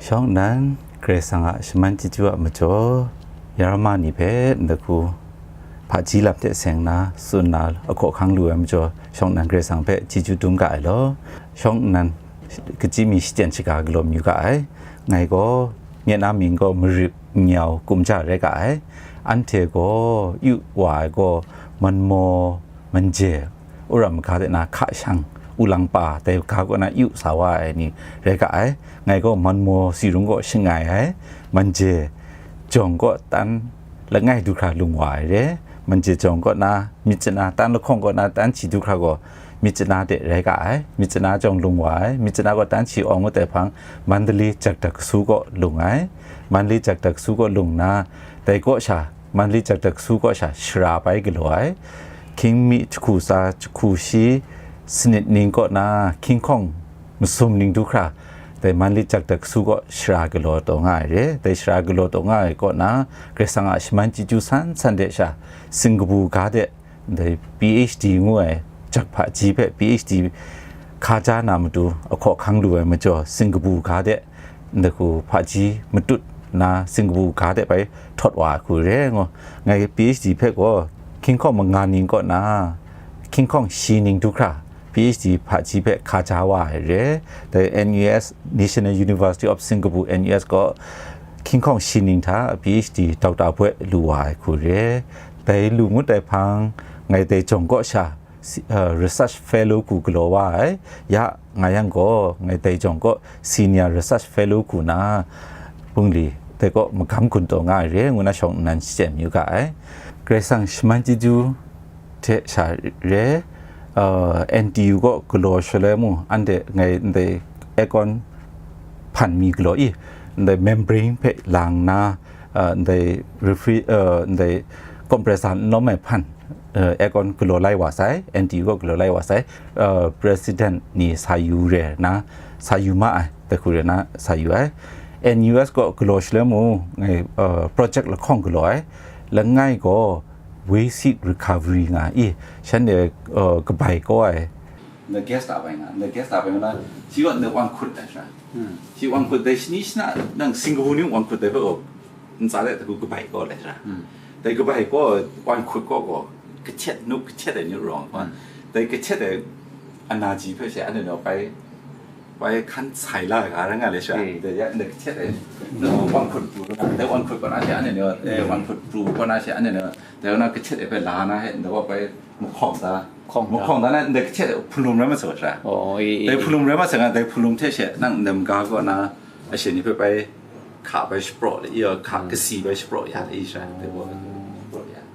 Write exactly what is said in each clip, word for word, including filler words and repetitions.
Shawng nnan Karai Kasang a shaman chyeju a majaw, Yarma ni hpe ndai hku hpaji lam hte seng nna tsun na ahkaw ahkang lu ai majaw, shawng nnan Karai Kasang hpe chyeju dum ga ai law. Shawng nnan kachyi mi shachyen shaga galaw mayu ga ai. Ngai gaw, nye na mying gaw Marip Nyau Kumja rai ga ai. Anhte gaw yu wa ai gaw, Manmaw, Manje, Wurram ga de na hka shang, Wulangpa, dai ga kaw na yu sa wa ai ni rai ga ai. Ngai gaw Manmaw Sirung kaw shangai ai, Manje Jawng kaw tan langai du hkra lung wa ai re. Manje Jawng kaw na myit chana, tan lahkawng kaw na tan hkyi du hkra gaw myit chana de rai ga ai. Myit chana jawng lung wa ai. Myit chana kaw tan hkyi awng ngut ai hpang, Mandalay Jakdak Kasu kaw lung ai. Mandalay Jakdak Kasu kaw lung nna, dai kaw sha, Mandalay Jakdak Kasu kaw sha shara bai galaw ai. Hkying mi jahku tsa, jahku shi, sanit ning kaw na hkying hkawng masum ning du hkra, dai Mandalay Jakdak Kasu kaw shara galaw taw nga ai re. Dai shara galaw taw nga ai kaw na, Karai Kasang a shaman chyeju san san de sha, Singkapu ga de, dai P H D ngu ai, jak hpaji hpe P H D hka ja na matu ahkaw ahkang lu ai majaw, Singkapu ga de, ndai hku hpaji matut nna, Singkapu ga de bai htawt wa ai hku re ngu. Ngai P H D hpe gaw hkying hkawng manga ning kaw na, hkying hkawng shi ning du hkra, P H D hpaji hpe hka ja wa ai re. Dai N U S, National University of Singapore, N U S kaw hkying hkawng shi ning hta P H D doctor boi lu wa ai hku re. Dai lu ngut ai hpang, ngai dai jawng kaw sha, si-, uh, research fellow hku galaw wa ai. Ya nga yang gaw, ngai dai jawng kaw senior research fellow hku na, bungli dai kaw magam gun taw nga ai re, ngu na shawng nnan shachyen mayu ga ai. Karai Kasang shaman chyeju hte sha re, uh, N T U kaw galaw shaloi mu, anhte ngai ndai aircon hpan mi galaw i, ndai membrane hpe lang na, uh, ndai refri-, uh, ndai compressor n lawm ai hpan, uh, aircon galaw lai wa sai, N T U kaw galaw lai wa sai, uh, president ni sa yu re na, sa yu ma ai, dai hku re na sa yu ai. N U S kaw galaw shaloi mu, ngai, uh, project lahkawng galaw ai, langai gaw waste heat recovery nga i, shanhte, uh, kabai kaw ai. Ndai gas ta bai nga, ndai gas ta bai nga na, shi gaw ndai wan hkut ai sha. Shi wan hkut dai shani shana, nang Singapore ni wan hkut dai hpe gaw, ntsa de hku kabai kaw lai sha. Dai kabai kaw, wan hkut kaw gaw, kahtet nu, kahtet ai ni rawng, dai kahtet ai ana ji hpe she, anhte naw bai, bai hkan sai la ai ga rai nga le sha. Dai ya, ndai kahtet ai, nu wan hkut pru na, dai wan hkut kaw na she, anhte naw, eh, wan hkut pru kaw na she, anhte naw, dai kaw na kahtet ai hpe la na he, ndai wa bai mahkawng da. Mahkawng da. Mahkawng da na, ndai kahtet ai hpulum rai ma sa sha. Oh, i, i, dai i. Hpulum rai ma sa nga, dai hpulum hte she, nang ndai maga kaw na, ashe ni hpe bai hka bai shapraw le, i, hka kasi bai shapraw ya le, i sha, dai wa, shapraw ya.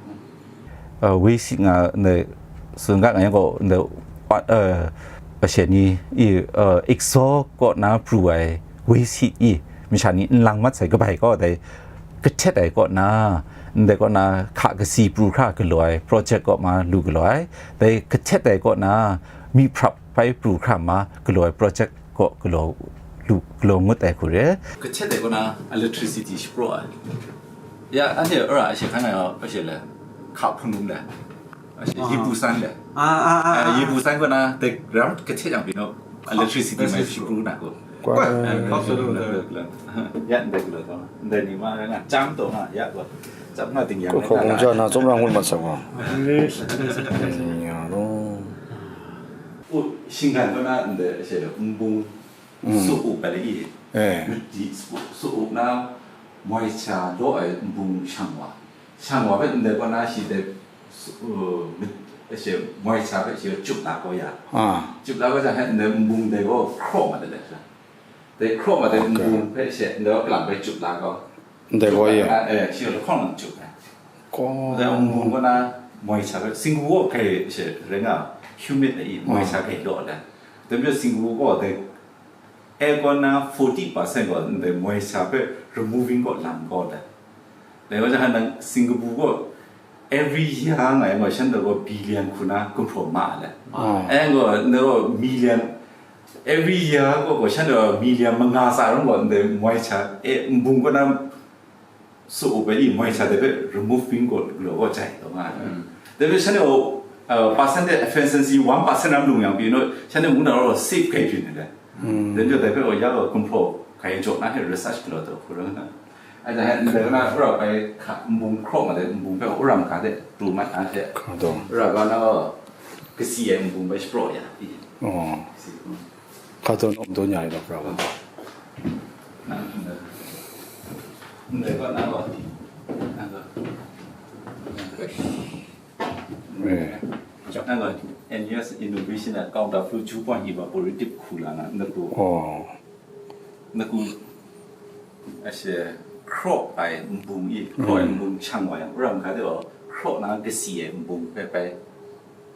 Uh, waste heat nga, ndai, tsun ga nga yang gaw, ndai, wa-, uh, ashe ni, i, uh, exhaust kaw na pru ai waste heat i, masha ni n lang mat sai kabai kaw dai, kahtet ai kaw na, ndai kaw na hka kasi pru hkra galaw ai project kaw ma lu galaw ai, dai kahtet ai kaw na myi hprap bai pru hkra ma galaw ai project kaw galaw lu, galaw ngut ai hku re. Kahtet ai kaw na electricity shapraw ai. Ya, anhte ara ashe hkan ai, ashe le, hka hpung lum le, ashe, ah, yibu san le. Ah, ah, ah, ah, ah. Yibu san kaw na, dai ram kahtet yang pyi naw, electricity mai shapru na ko. Kwa. Eh, kau sulu, eh, ya, ndai galaw taw, ndai ni ma rai nga, chyam taw nga, ya, ko. Chyam nga ting yang, ko, ko, kong ja na, tsawm rang ngut mat sa wa. Ya, no. O, shinggan kaw na, ndai, ashe le, nbung, mm, su up ai le i. Eh. Madi su, su up na, moi cha law ai nbung shang wa. Shang wa hpe ndai kaw na shi dai, su, uh, mit, ashe moi cha hpe shi cup la kau ya. Ah. Cup la kau jang hpe ndai nbung dai gaw hkraw ma de le sha. Dai hkraw ma dai, okay, nbung hpe she ndai kaw kalang hpe cup la kau. Ndai kaw cup la ya. Eh, shi lahkawng lang cup ai. Kaw. Dai nbung kaw na moi cha hpe, Singkapu kaw kai she rai nga, humid ai i, moi cha kai law le. Dai majaw Singkapu kaw dai aircon na forty percent gaw ndai moi cha hpe removing kaw lang kaw dai. Dai wa jang hkan nang Singapore gaw every year nga yang gaw shanhte gaw billion hku na gumhpraw ma ai le. Ah. Ai yang gaw ndai gaw million, every year gaw, gaw shanhte gaw million manga tsa rawng gaw ndai moi cha, e, nbung kaw na su up ai i moi cha dai hpe removing gaw galaw gaw jai taw nga ai. Mm. Dai hpe shanhte gaw, uh, percentage efficiency one percent ram lung yang pyi naw, shanhte mungdan rau save kai byin ai le. Mm. Dai majaw dai hpe gaw ya gaw gumhpraw Hkai jaw na hte research galaw taw hku rai na. Aja hte ndai na ura bai hka nbung hkraw ma de nbung hpe ura mahka de pru mat na hte. Hka taw. Ura ga na gaw kasi ai nbung bai shapraw ya. Oh. Kasi, mm. Hka taw nawm taw nya ai law hkra wa. Na, na. Ndai ga na gaw. Na ga. Eh. Na ga N U S innovation a counter flow two point evaporative cooler na, na ku. Oh. Na ku, a she, hkraw ai nbung i, hkraw ai nbung shang wa yang, ura mahka de gaw, hkraw na kasi ai nbung hpe bai,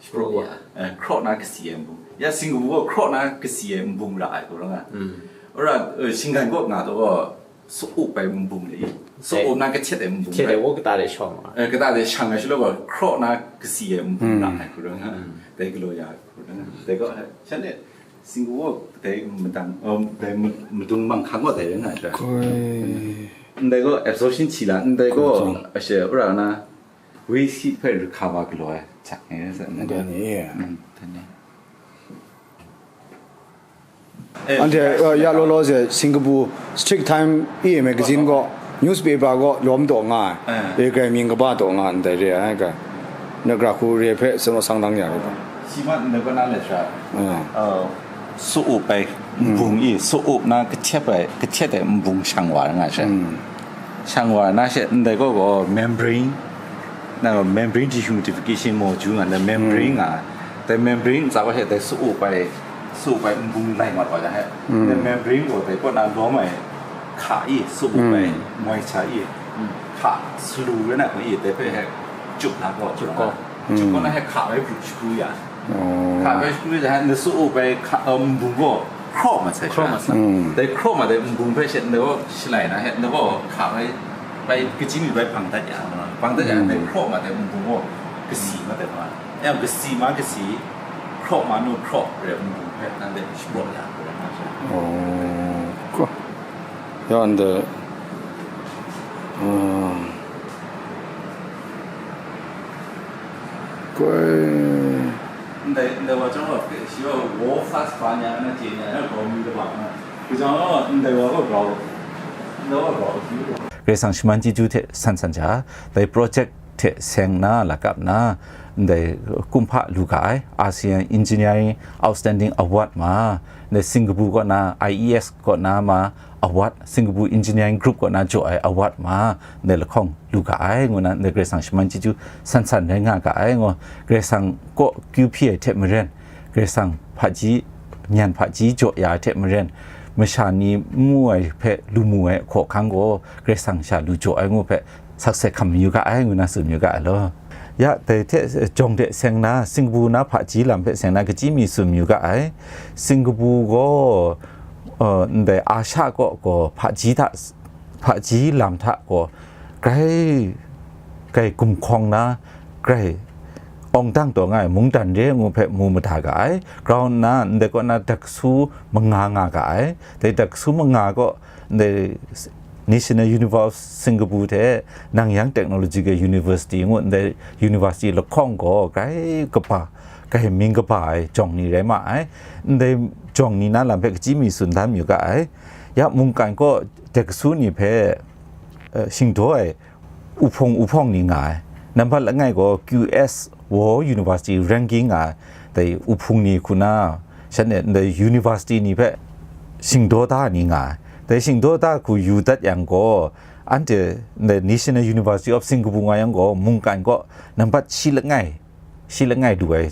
hkraw ya, eh, hkraw na kasi ai nbung. Ya, Singapore gaw hkraw na kasi ai nbung ra ai, ko rai nga. Ura, eh, shinggan kaw nga taw gaw, so-up ai nbung le i, so-up na kahtet ai nbung Htet bai. Ai wo kata de shawng a. Eh, kata de shang ai shaloi gaw, hkraw na kasi ai nbung ra ai, ko rai nga. Dai galaw ya, ko rai nga. Dai gaw, eh, shan de, Singapore dai madang, um, dai ma-, madung mang hkang gaw dai rai na sha. Koi. Ndai gaw absorption hti la, ndai gaw Koi. A she ura na waste heat hpe recover galaw ai, chak ni rai sa, ndai Ndai gaw. Ni. Mm, dai ni. Eh, Anhte, uh, ya law law se, Singapore Straits Times e magazine gaw, newspaper gaw lawm taw nga ai. Eh. E grai mying kaba taw nga ndai re ai ga. Na gra hku re hpe, sa naw sang dang ya rai ga. Shi ma ndai gaw na le sha. Ah. Uh, so-up ai nbung i, so-up na kahtet ai, kahtet ai nbung shang wa nga sha. Mm. Shang wa na she, ndai gaw gaw membrane, na gaw membrane dehumidification module nga, na membrane Mm. nga. Dai membrane ntsa gaw she, dai so-up ai, so-up ai nbung lai mat wa jang he. Mm. Dai membrane gaw dai kaw na lawm ai hka i, so-up ai Mm. moisture i, hka salu rai na gaw i, dai hpe he chup na gaw, Chup gaw. Chup gaw na he hka bai bru shagu ya. Oh. Hka bai shagu ya, na so-up ai hka, um, nbung gaw hkraw mat sai Hkraw sha. Mat sai. Mm. Dai hkraw mat ai nbung hpe she, na gaw shalai na he, na gaw hka bai, bai kaji mi bai bang dat ya, bang dat ya, Mm. dai hkraw mat ai nbung gaw kasi mat ai ma. Ya, kasi ma kasi, hkraw ma nu hkraw re nbung hpe, nan de shapraw ya, hkraw ya ma sha. Oh. Ko. Ya, nde. Ah. Koi. Ndai, ndai wa chyawm gaw, shi gaw world class ba ni a na chye ni a, na grau mi kaba na. Hku jang gaw, ndai wa gaw grau, ndai wa grau hkyu gaw. Karai Kasang shaman chyeju hte san san sha, dai project hte seng na lakap na, ndai kumhpa lu ga ai, ASEAN Engineering Outstanding Award ma, ndai Singapore kaw na, I E S kaw na ma, award, Singapore Engineering Group kaw na jaw ai award ma, ndai lahkawng lu ga ai, ngu na, ndai Karai Kasang shaman chyeju san san rai nga ga ai, ngu, Karai Kasang kaw kyu hpyi ai hte maren, Karai Kasang hpaji, nyan hpaji jaw ya ai hte maren, masha ni n mu ai hpe lu mu ai hkaw hkang gaw, Karai Kasang sha lu jaw ai ngu hpe, sakse hkam mayu ga ai, ngu na tsun yu ga ai law. Ya, dai hte, jawng de seng na, Singapore na hpaji lam hpe seng na, kaji mi tsun mayu ga ai. Singapore gaw, uh, ndai Asha kaw gaw hpaji hta, hpaji lam hta gaw grai, grai gumhkawng na, grai awng dang taw nga ai mungdan re ngu hpe mu mada ga ai. Grau nna, ndai kaw na daksu manga nga ga ai. Dai daksu manga gaw, ndai National University of Singapore hte Nanyang Technological University ngu ndai university lahkawng gaw grai kaba, grai mying kaba ai jawng ni rai ma ai. Ndai jawng ni na lam hpe kaji mi tsun dan mayu ga ai. Ya mungkan kaw dai kasu ni hpe, eh, shingdaw ai uhpung uhpawng ni nga ai. Nambat langai gaw Q S World University Ranking nga ai, dai uhpung ni hku na, shanhte ndai university ni hpe shingdaw da ni nga ai. Dai shingdaw da hku yu dat yang gaw, anhte ndai National University of Singapore nga yang gaw, mungkan gaw nambat shi langai, shi langai du ai,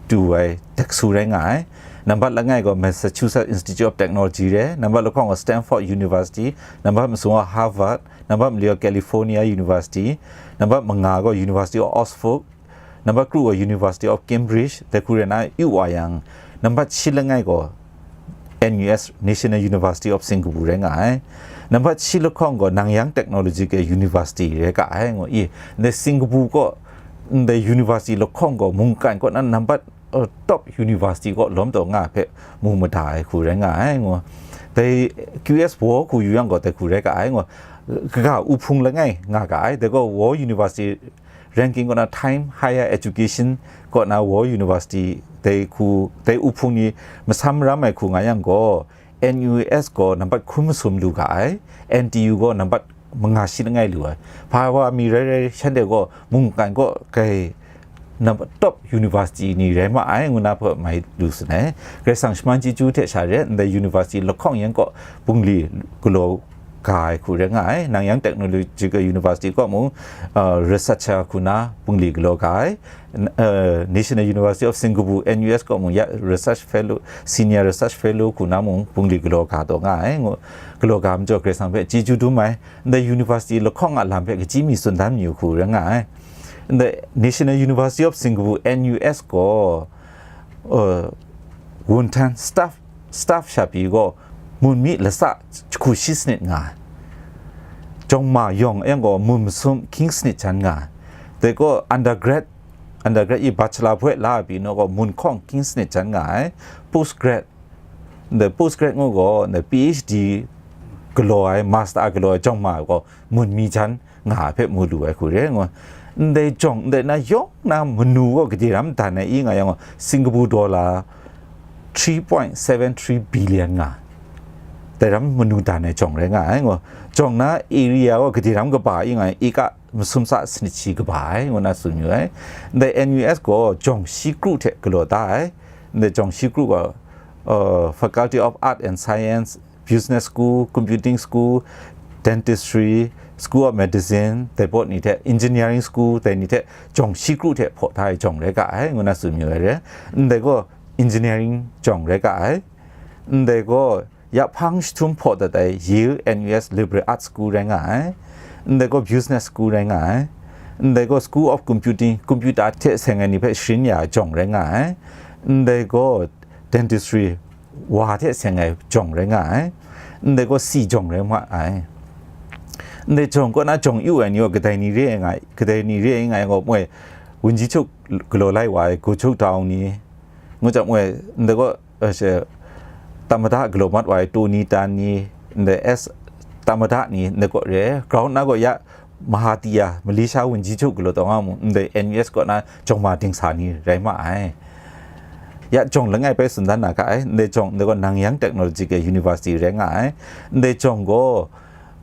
du ai dai kasu rai nga ai. Nambat langai gaw Massachusetts Institute of Technology re, nambat lahkawng gaw Stanford University, nambat masum gaw Harvard, nambat mali gaw California University, nambat manga gaw University of Oxford, nambat kru gaw University of Cambridge, dai hku rai na yu wa yang, nambat shi langai gaw N U S, National University of Singapore rai nga ai. Nambat shi lahkawng gaw Nanyang Technological University rai ga ai, ngu i. Ndai Singapore kaw, ndai university lahkawng gaw mungkan kaw na nambat, uh, top university kaw lawm taw nga hpe mu mada ai hku rai nga ai, ngu. Dai Q S World hku yu yang gaw, dai hku rai ga ai, ngu. Kaga uhpung langai nga ga ai, dai gaw World University Ranking kaw na, Time Higher Education kaw na World University, dai hku, dai uhpung ni masam ram ai hku nga yang gaw, N U S ก็ nambat ခု masum lu ga ai, N T U ก็ nambat manga shi langai lu ai. ဘာဝါမီ rai rai, shanhte ก็ mungkan ก็ kai nambat top university ni rai ma ai, ngu na hpe mai lu sin ai. Karai Kasang shaman chyeju hte sha re, ndai university lahkawng yan ก็ bungli galaw ga ai hku rai nga ai. Nanyang Technological University ก็ mung, uh, researcher hku na bungli galaw ga ai. N-, uh, National University of Singapore, N U S ก็ mung ya research fellow, senior research fellow hku na mung bungli galaw ga taw nga ai. Ngu, galaw ga majaw Karai Kasang hpe chyeju dum ai. Ndai university lahkawng a lam hpe kaji mi tsun dan mayu hku rai nga ai. Ndai National University of Singapore, N U S ก็, uh, wuntan staff, staff sha pyi gaw, mun mi lasa jahku shi sanit nga ai. Jawng ma yawng yang gaw mun masum hkying sanit jan nga ai. Dai gaw undergrad, undergrad i bachelor boi la pyi naw gaw mun hkawng hkying sanit jan nga ai. Postgrad, ndai postgrad ngu gaw, ndai P H D galaw ai, master galaw ai jawng ma gaw mun mi jan nga ai hpe mu lu ai hku re ngu. Ndai jawng, ndai na yawng na manu gaw gade ram dan ai i nga yang gaw, Singapore dollar three point seven three billion nga. Dai ram manu dan ai jawng rai nga ai ngu. Jawng na area gaw gade ram kaba i nga yang, eka masum sa sanit shi kaba ai ngu na tsun yu ai. Ndai N U S ก็ jawng shi kru hte galaw da ai. Ndai jawng shi kru gaw, uh, Faculty of Art and Science, Business School, Computing School, Dentistry, School of Medicine, dai pawt ni hte, Engineering School, dai ni hte, jawng shi kru hte hpaw da ai jawng rai ga ai, ngu na tsun mayu ai re. Ndai gaw Engineering jawng rai ga ai. Ndai gaw ya hpang jahtum hpaw dat ai Yale N U S Liberal Arts School rai nga ai. Ndai gaw Business School rai nga ai. Ndai gaw School of Computing, computer hte seng ai ni hpe sharin ya ai jawng rai nga ai. Ndai gaw Dentistry, wa hte seng ai jawng rai nga ai. Ndai gaw si jawng rai nga ai. Ndai jawng kaw na jawng yu ai ni gaw kadai ni re ai nga ai, kadai ni re ai nga ai gaw moi, wunji chuk galaw lai wa ai, go chuk dau ni, ngu jang moi, ndai gaw, uh, she, tamada galaw mat wa ai, Tony Tan ni, ndai S tamada ni, ndai gaw re, ground na gaw ya Mahathir, Malaysia wunji chuk galaw taw nga mu, ndai N U S kaw na jawng ma dingsa ni rai ma ai. Ya jawng langai bai tsun dan na ga ai, ndai jawng, ndai gaw Nanyang Technological University rai nga ai. Ndai jawng gaw,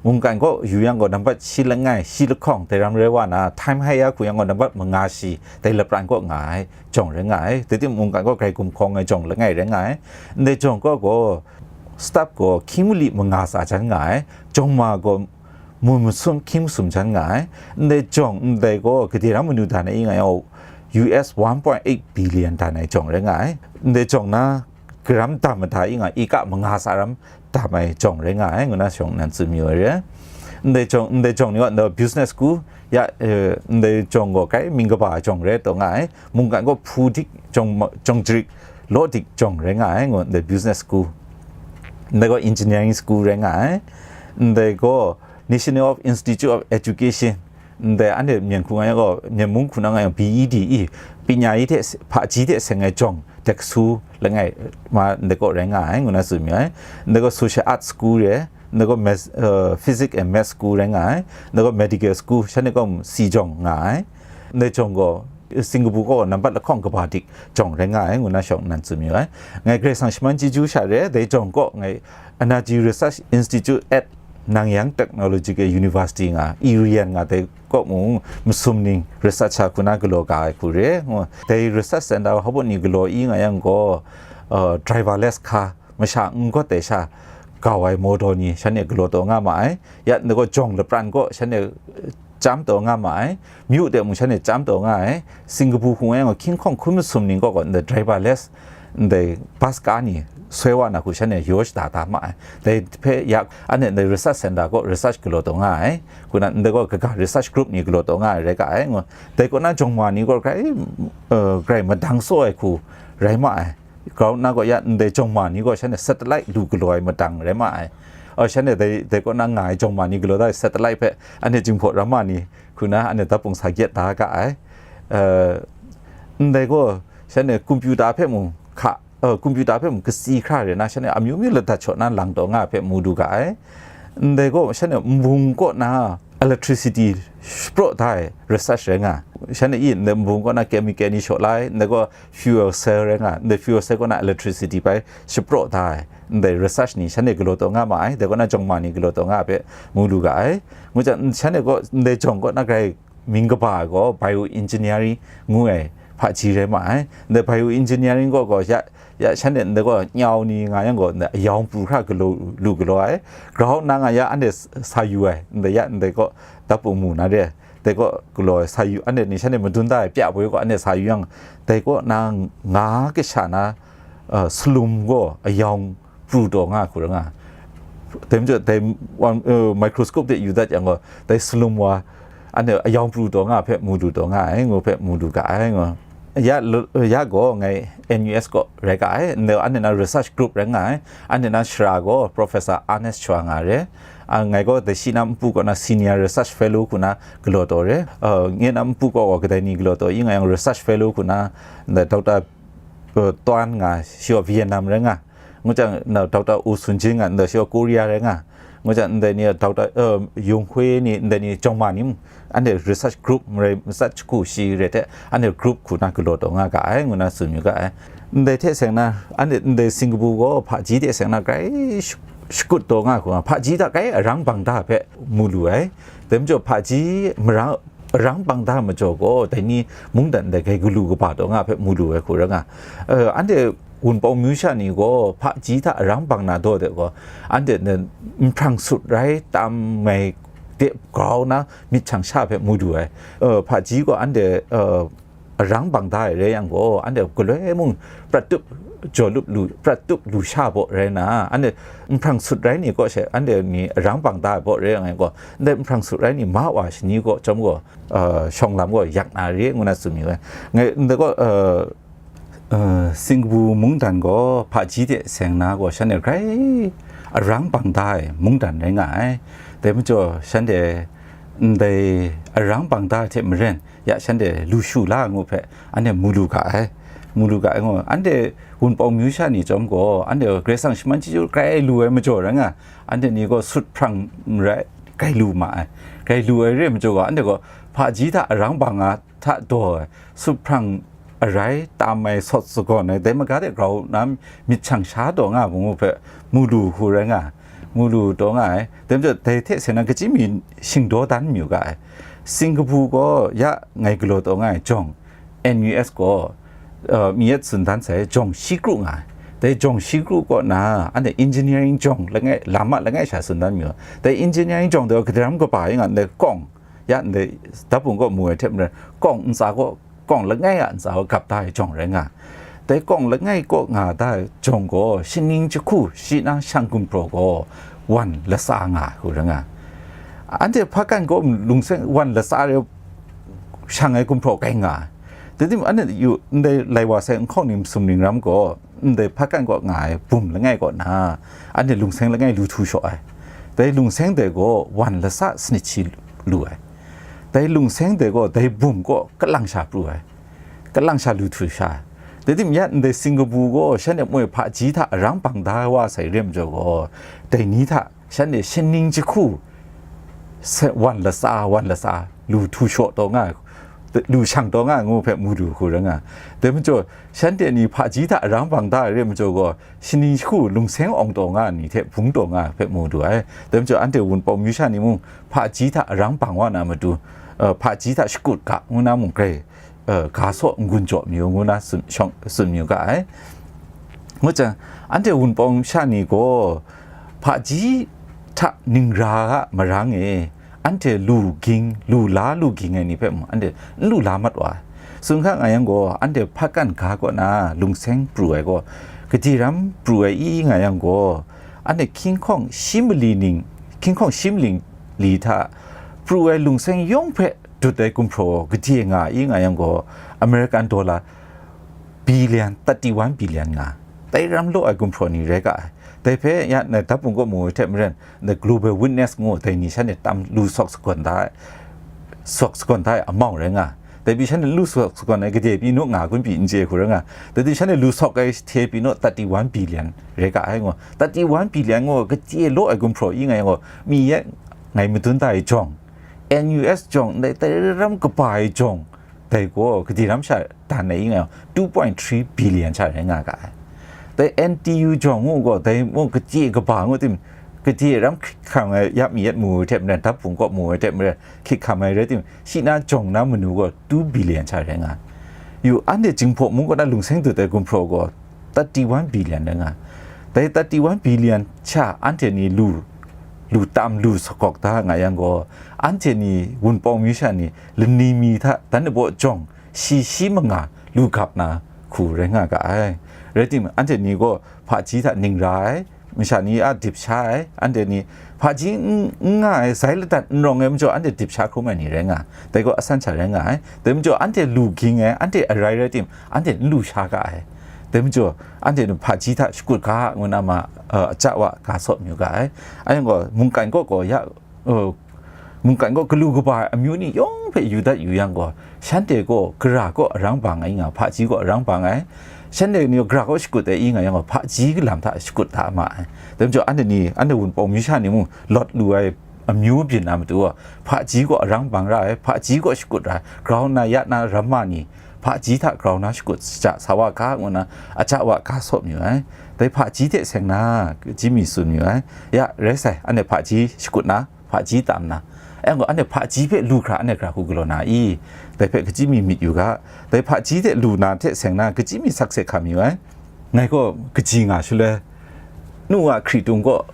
mungkan gaw yu yang gaw nambat shi langai, shi lahkawng, dai ram rai wa na, time higher hku yang gaw nambat manga shi, dai lapran kaw nga ai jawng rai nga ai. Dai timung mungkan gaw grai gumhkawng ai jawng langai rai nga ai. Ndai jawng kaw gaw, staff gaw hkying mali manga sa jan nga ai. Jawng ma gaw mun masum hkying masum jan nga ai. Ndai jawng ndai gaw gade ram manu dan ai i nga yang, U S one point eight billion dan ai jawng rai nga ai. Ndai jawng na garam dam mada i nga, eka manga sa ram dam ai jawng rai nga ai, ngu na shawng nan tsun mayu ai re. Ndai jawng, ndai jawng ni gaw, ndai business school, ya, eh, ndai jawng gaw grai mying kaba ai jawng rai taw nga ai. Mungkan gaw hpu dik, jawng ma-, jawng jarik, law dik jawng rai nga ai, ngu, ndai business school. Ndai gaw engineering school rai nga ai. Ndai gaw National of Institute of Education, ndai anhte myen hku nga yang gaw, myen mung hku na nga yang B E D i, panya i hte se-, hpaji hte seng ai jawng, dek su langai ma ndai kaw rai nga ai, ngu na tsun mayu ai. Ndai gaw social arts school re, ndai gaw maths, uh, physics and maths school rai nga ai, ndai gaw medical school, shanhte gaw si jawng nga ai. Ndai jawng gaw, Singapore gaw nambat lahkawng kaba dik jawng rai nga ai, ngu na shawng nan tsun mayu ai. Ngai Karai Kasang shaman chyeju sha re, dai jawng kaw ngai Energy Research Institute at Nanyang Technological University nga, i riyan nga dai kaw mung masum ning researcher hku na galaw ga ai hku re, ngu. Dai research center hpa ni galaw i nga yang gaw, uh, driverless car, masha n gawt ai sha kau ai motor ni shanhte galaw taw nga ma ai. Ya, ndai gaw jawng lapran kaw shanhte, uh, chyam taw nga ma ai. Myu de mung shanhte chyam taw nga ai. Singapore hku nga yang gaw hkying hkawng hkun masum ning kaw gaw ndai driverless, ndai bus car ni soi wa na hku shanhte yaw shada da ma ai. Dai hpe ya, anhte ndai research center kaw research galaw taw nga ai. Hku na ndai gaw kaga research group ni galaw taw nga ai rai ga ai, ngu. Dai kaw na jawng ma ni gaw grai, uh, grai madang saw ai hku rai ma ai. Ground na gaw ya ndai jawng ma ni gaw shanhte satellite lu galaw ai madang rai ma ai. Uh, shanhte dai, dai kaw na nga ai jawng ma ni galaw da ai satellite hpe anhte Jinghpaw Ramma ni hku na anhte dap pung sa gyet da ga ai. Uh, ndai gaw shanhte computer hpe mung hka, uh, computer hpe mung kasi hkra re na, shanhte amyu myu ladat shaw na lang taw nga ai hpe mu du ga ai. Ndai gaw shanhte nbung kaw na electricity shapraw da ai research rai nga ai. Shanhte i ndai nbung kaw na chemical ni shaw la ai, ndai gaw fuel cell rai nga ai, ndai fuel cell kaw na electricity bai shapraw da ai. ndai research ni shanhte galaw taw nga ma ai, dai kaw na jawng ma ni galaw taw nga ai hpe mu lu ga ai. Ngu jang, shanhte gaw ndai jawng kaw na grai mying kaba ai gaw bioengineering ngu ai hpaji rai ma ai. Ndai bioengineering gaw gaw ya, ya shanhte ndai gaw nyau ni nga yang gaw, ndai ayawng pru hkra galaw, lu galaw ai. Grau na nga ya anhte sa yu ai, ndai ya ndai gaw dap mu na re. Dai kaw galaw ai sa yu, anhte ni shanhte madun da ai pya boi kaw anhte sa yu yang, dai kaw na nga kasha na, uh, salum gaw ayawng pru taw nga hku ra nga. Dai majaw, dai wan, uh, microscope de yu dat yang gaw, dai salum wa, anhte ayawng pru taw nga hpe mu lu taw nga ai, ngu hpe mu lu ga ai, ngu. Ya, ya gaw ngai N U S kaw rai ga ai, ndai anhte na research group rai nga ai, anhte na shara gaw Professor Ernest Chua nga re, a, ngai gaw dai shi na npu kaw na senior research fellow hku na galaw taw re, a, nye na npu kaw gaw kadai ni galaw taw i nga yang research fellow hku na, ndai Doctor, uh, Tuan nga, shi gaw Vietnam rai nga, ngu jang na Doctor U Sun Jin nga, ndai shi gaw Korea rai nga, ngu jang ndai ni Doctor, uh, Yung Hui ni, ndai ni jawng ma ni mung, anhte research group marai matsat jahku shi re hte, anhte group hku na galaw taw nga ga ai, ngu na tsun yu ga ai. Ndai hte seng na, anhte ndai Singapore gaw hpaji hte seng na grai sh-, shakut taw nga hku nga, hpaji hta grai arang bang da hpe mu lu ai. Dai majaw hpaji marang, arang bang da majaw gaw, dai ni mungdan dai grai galu kaba taw nga hpe mu lu ai hku ra nga. Uh, anhte Wunpawng myu sha ni gaw hpaji hta arang bang na daw de gaw, anhte n-, nhprang sut rai tam mai de grau na myit hkyang sha hpe mu du ai. Uh, hpaji gaw anhte, uh, arang bang da ai rai yang gaw, anhte galoi mung prat tup jaw lup lu, prat tup lu sha baw rai na, anhte nhprang sut rai ni kaw she anhte ni arang bang da ai baw rai yang gaw, ndai nhprang sut rai ni ma wa shani kaw chyawm gaw, uh, shawng lam gaw yak na re, ngu na tsun yu ai. Ngai ndai gaw, uh, uh, Singapore mungdan gaw hpaji hte seng na gaw shanhte grai arang bang da ai mungdan rai nga ai. Dai majaw shanhte ndai arang bang da ai hte maren, ya shanhte lu shu la ngu hpe anhte mu lu ga ai, mu lu ga ai ngu. Anhte Wunpawng myu sha ni chyawm gaw, anhte Karai Kasang shaman chyeju grai lu ai majaw rai nga, anhte ni gaw sut hprang n rai, grai lu ma ai. Grai lu ai re ai majaw gaw, anhte gaw hpaji hta arang bang nga hta daw ai, sut hprang arai tam ai, sawt sagawn ai, dai maga de grau na myit hkyang sha taw nga ai ngu hpe mu lu hku rai nga, mu lu taw nga ai. Dai majaw, dai hte seng na kachyi mi shingdaw dan mayu ga ai. Singapore gaw ya ngai galaw taw nga ai jawng, N U S gaw, uh, mi yet tsun dan sai jawng shi kru nga ai. Dai jawng shi kru kaw na, anhte engineering jawng langai, lam a langai sha tsun dan mayu. Dai engineering jawng de gaw, kadaram kaba i nga, ndai kawng, ya ndai dap bung kaw mu ai hte maren, kawng ntsa kaw, kawng langai a ntsa kaw gap da ai jawng rai nga. Dai kawng langai kaw nga da ai jawng gaw, shaning jahku shi na shang gumhpraw gaw wan latsa nga ai hku rai nga. Anhte hpakan gaw lungseng wan latsa re shang ai gumhpraw kai nga ai. Dai tim anhte yu, ndai lai wa sai nhkawng ni masum ning ram gaw, ndai hpakan kaw nga ai bum langai kaw na, anhte lungseng langai lu htu shaw ai. Dai lungseng dai gaw wan latsa sanit shi lu ai. Dai lungseng dai gaw dai bum kaw kalang sha pru ai, kalang sha lu htu sha ai. Dai tim ya ndai Singapore gaw shanhte moi hpaji hta arang bang da wa sai re majaw gaw, dai ni hta shanhte shaning jahku, se-, wan latsa, wan latsa, lu htu shaw taw nga ai, lu shang taw nga ai ngu hpe mu lu hku rai nga. Dai majaw, shanhte ni hpaji hta arang bang da ai re majaw gaw, shaning jahku lungseng awng taw nga ai ni hte bung taw nga ai hpe mu lu ai. Dai majaw, anhte Wunpawng myu sha ni mung, hpaji hta arang bang wa na matu, uh, hpaji hta shakut ga, ngu na mung grai, uh, ga saw n-gun jaw mayu, ngu na tsun, shawng, tsun mayu ga ai. Ngu jang, anhte Wunpawng sha ni gaw, hpaji hta ningra a marang e, anhte lu ging, lu la lu ging ai ni hpe mung, anhte n lu la mat wa ai. Tsun hkra nga yang gaw, anhte hpakan ga kaw na lungseng pru ai gaw, gade ram pru ai i nga yang gaw, anhte hkying hkawng shi mali ning, hkying hkawng shi mali li hta pru ai lungseng yawng hpe dut ai gumhpraw gade nga i nga yang gaw, American dollar billion, thirty-one billion nga, dai ram law ai gumhpraw ni rai ga ai. Dai hpe ya na dap bung kaw mu ai hte maren, The Global Witness ngu dai ni shanhte tam lu sawk sagawn da ai, sawk sagawn da ai amount rai nga. Dai pyi shanhte lu sawk sagawn ai gade pyi naw nga kun pyi n chye hku rai nga. Dai pyi shanhte lu sawk ai hte pyi naw thirty-one billion rai ga ai ngu. Thirty-one billion ngu gade law ai gumhpraw i nga yang gaw, mi yet ngai madun da ai jawng, N U S jawng, ndai dai ram kaba ai jawng, dai gaw gade ram sha dan ai i nga yang, two point three billion sha rai nga ga ai. Dai N T U jawng ngu gaw, dai mung kaji kaba ngu tim, kaji ram hkrit hkam ai, ya mi yet mu ai hte maren, dap hpung kaw mu ai hte maren, hkrit hkam ai rai tim, shi na jawng na manu gaw two billion sha rai nga. Yu, anhte Jinghpaw mung kaw na lungseng dut ai gumhpraw gaw thirty-one billion rai nga. Dai thirty-one billion sha anhte ni lu, lu tam, lu sakawk da nga yang gaw, anhte ni Wunpawng myu sha ni lani mi hta dan abaw jawng shi shi manga lu gap na hku rai nga ga ai. Rai timung, anhte ni gaw hpaji hta ning ra ai, masha ni a dip sha ai, anhte ni hpaji n, n nga ai, sai ladat n rawng ai majaw, anhte dip sha hkrum ai ni rai nga ai. Dai gaw asan sha rai nga ai. Dai majaw, anhte lu ging ai, anhte arai rai tim, anhte n lu sha ga ai. Dai majaw, anhte ni hpaji hta shakut ga ngu na ma, uh, aja wa ga sawt mayu ga ai. Anhte gaw mungkan kaw gaw ya, uh, mungkan kaw galu kaba ai amyu ni yawng hpe yu dat yu yang gaw, shanhte gaw gara kaw arang bang ai nga, hpaji kaw arang bang ai, shanhte ni gaw gara kaw shakut ai i nga yang gaw, hpaji galam hta shakut da ma ai. Dai majaw, anhte ni, anhte Wunpawng myu sha ni mung lawt lu ai amyu byin na matu gaw, hpaji kaw arang bang ra ai, hpaji kaw shakut ra ai, grau na ya na ramma ni, hpaji hta grau na shakut shaja sa wa ga ngu na, aja wa ga sawt mayu ai. Dai hpaji hte seng na, kaji mi tsun mayu ai. Ya, rai sai, anhte hpaji shakut na, hpaji tam na, e gaw, anhte hpaji hpe lu hkra, anhte hkra hku galaw na i? Dai hpe kaji mi myit yu ga, dai hpaji hte lu na hte seng na, kaji mi sakse hkam yu ai? Ngai gaw kaji nga shaloi, nu a hkritung kaw,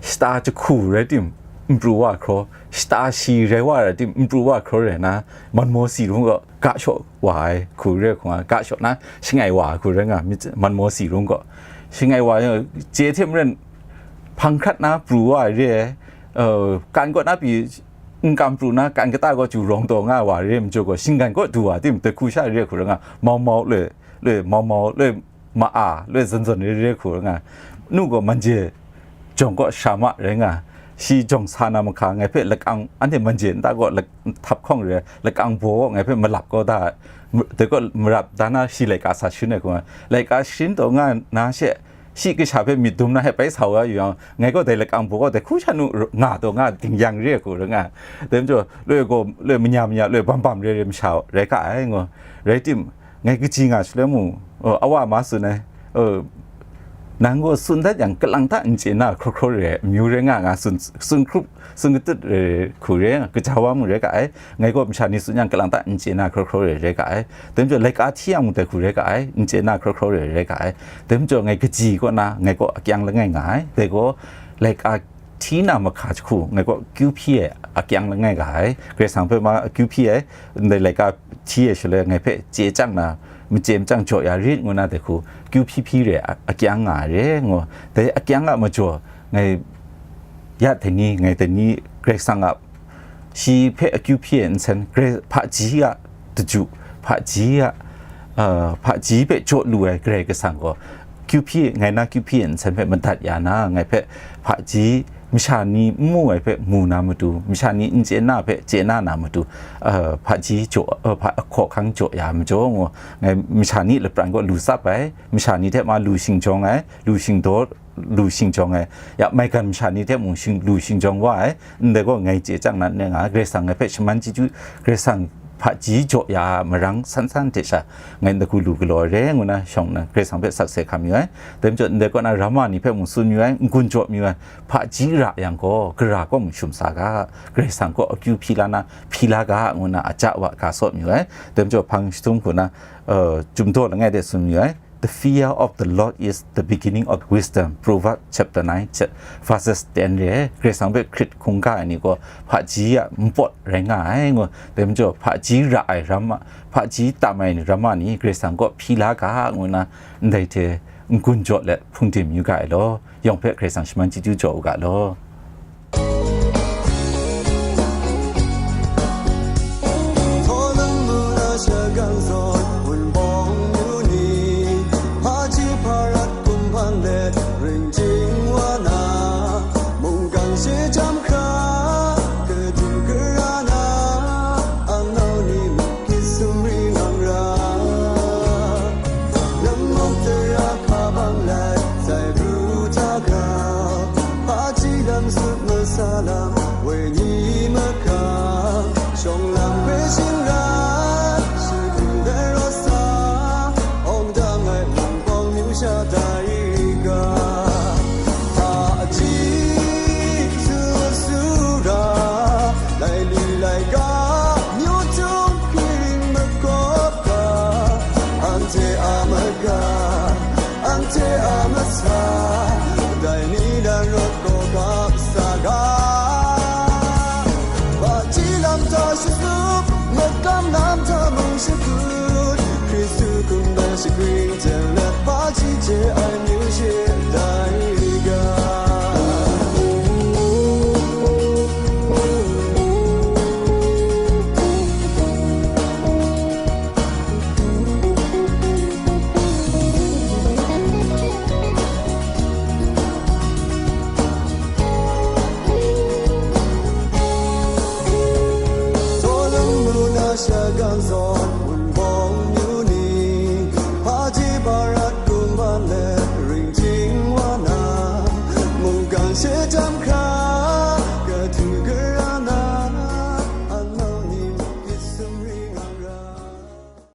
shata jahku rai tim, n pru wa hkraw, shata shi rai wa rai tim, n pru wa hkraw rai na, manmaw si rung kaw, ga shaw wa ai hku re hku nga, ga shaw na shangai wa ai hku rai nga, myit manmaw si rung gaw, shangai wa ai, chye hte maren hpang hkrat na pru wa ai re ai, uh, kan kaw na pyi n kam pru na, kan kata kaw chyu rawng taw nga ai wa re ai majaw gaw, shinggan kaw du wa tim, dai hku sha re ai hku rai nga, mau mau loi, loi mau mau loi, ma-a loi zawn zawn re re hku rai nga, nu gaw manje jawng kaw sha ma rai nga, shi jawng sa na mahka ngai hpe lakang, anhte manje nta kaw lak-, htaphkawng re ai lakang baw kaw ngai hpe malap kaw da ai, m-, dai kaw marap da na shi laika sa sharin ai hku nga, laika sharin taw nga na she, shi kasha hpe myit dum na he bai sa wa yu yang, ngai gaw dai lakang baw kaw dai hku sha nu r-, nga taw nga ding yang re ai hku rai nga, dai majaw loi gaw loi manya manya loi bam bam re re masha rai ga ai ngu, rai tim, ngai kaji nga shaloi mung, uh, awa ma tsun ai, uh, nang gaw tsun dat yang kalang ta n chye na hkraw hkraw re ai amyu rai nga, nga tsun, tsun hkrup, tsun katut re ai hku re ai, kaja wa mung rai ga ai, ngai gaw masha ni tsun yang kalang ta n chye na hkraw hkraw re ai rai ga ai, dai majaw laika hti yang mung dai hku rai ga ai, n chye na hkraw hkraw re ai rai ga ai, dai majaw ngai kaji kaw na, ngai gaw akyang langai nga ai, dai gaw laika hti na mahka jahku, ngai gaw akyu hpyi ai akyang langai ga ai, Karai Kasang hpe ma akyu hpyi ai, ndai laika hti ai shaloi ngai hpe chye chyang na, machye machyang jaw ya rit ngu na dai hku, kyu hpyi hpyi re ai a-, akyang nga ai re ngu, dai akyang a majaw, ngai ya dai ni, ngai dai ni, Karai Kasang a shi hpe akyu hpyi ai nsen, Karai, hpaji a daju, hpaji a, uh, hpaji hpe jaw lu ai Karai Kasang gaw, kyu hpyi, ngai na kyu hpyi ai nsen hpe madat ya na, ngai hpe hpaji masha ni n mu ai hpe mu na matu, masha ni n chye na hpe chye na na matu, uh, hpaji jaw, uh, hpa-, hkawhkang jaw ya majaw ngu, ngai masha ni lapran kaw lu tsap ai, masha ni hte ma lu shingjawng ai, lu shingdaw, lu shingjawng ai, ya maigan masha ni hte mung shing, lu shingjawng wa ai, ndai gaw ngai chye chyang na n rai nga, Karai Kasang ngai hpe shaman chyeju, Karai Kasang hpaji jaw ya marang san san hte sha, ngai ndai hku lu galaw ai re ngu na shawng nna, Karai Kasang hpe sakse hkam yu ai. Dai majaw, ndai kaw na ramma ni hpe mung tsun yu ai, n-gun jaw mayu ai, hpaji ra yang gaw, gara kaw mung shum sa ga, Karai Kasang kaw akyu hpyi la na, hpyi la ga, ngu na aja wa ga sawt mayu ai. Dai majaw, hpang jahtum hku na, uh, Chyum daw langai de tsun mayu ai. The fear of the Lord is the beginning of wisdom. Proverbs chapter nine, cha-, verses ten re ai. Karai Kasang hpe hkrit hkungga ai ni gaw hpaji a npawt rai nga ai ngu. Dai majaw, hpaji ra ai ramma, hpaji tam ai ramma ni Karai Kasang kaw hpyi la ga ngu na, ndai hte n-gun jaw let hpungdim yu ga ai law, yawng hpe Karai Kasang shaman chyeju jaw u ga law. Hpaji lam sut masa lam, woi ni makam, shawng lam hpe shingran, shi hku dai rawt sa, awng dang ai Wunpawng myu sha tai. Shatup, latkam lam hta mung shakut, Hkristu hkungga shagrin jang na hpaji hte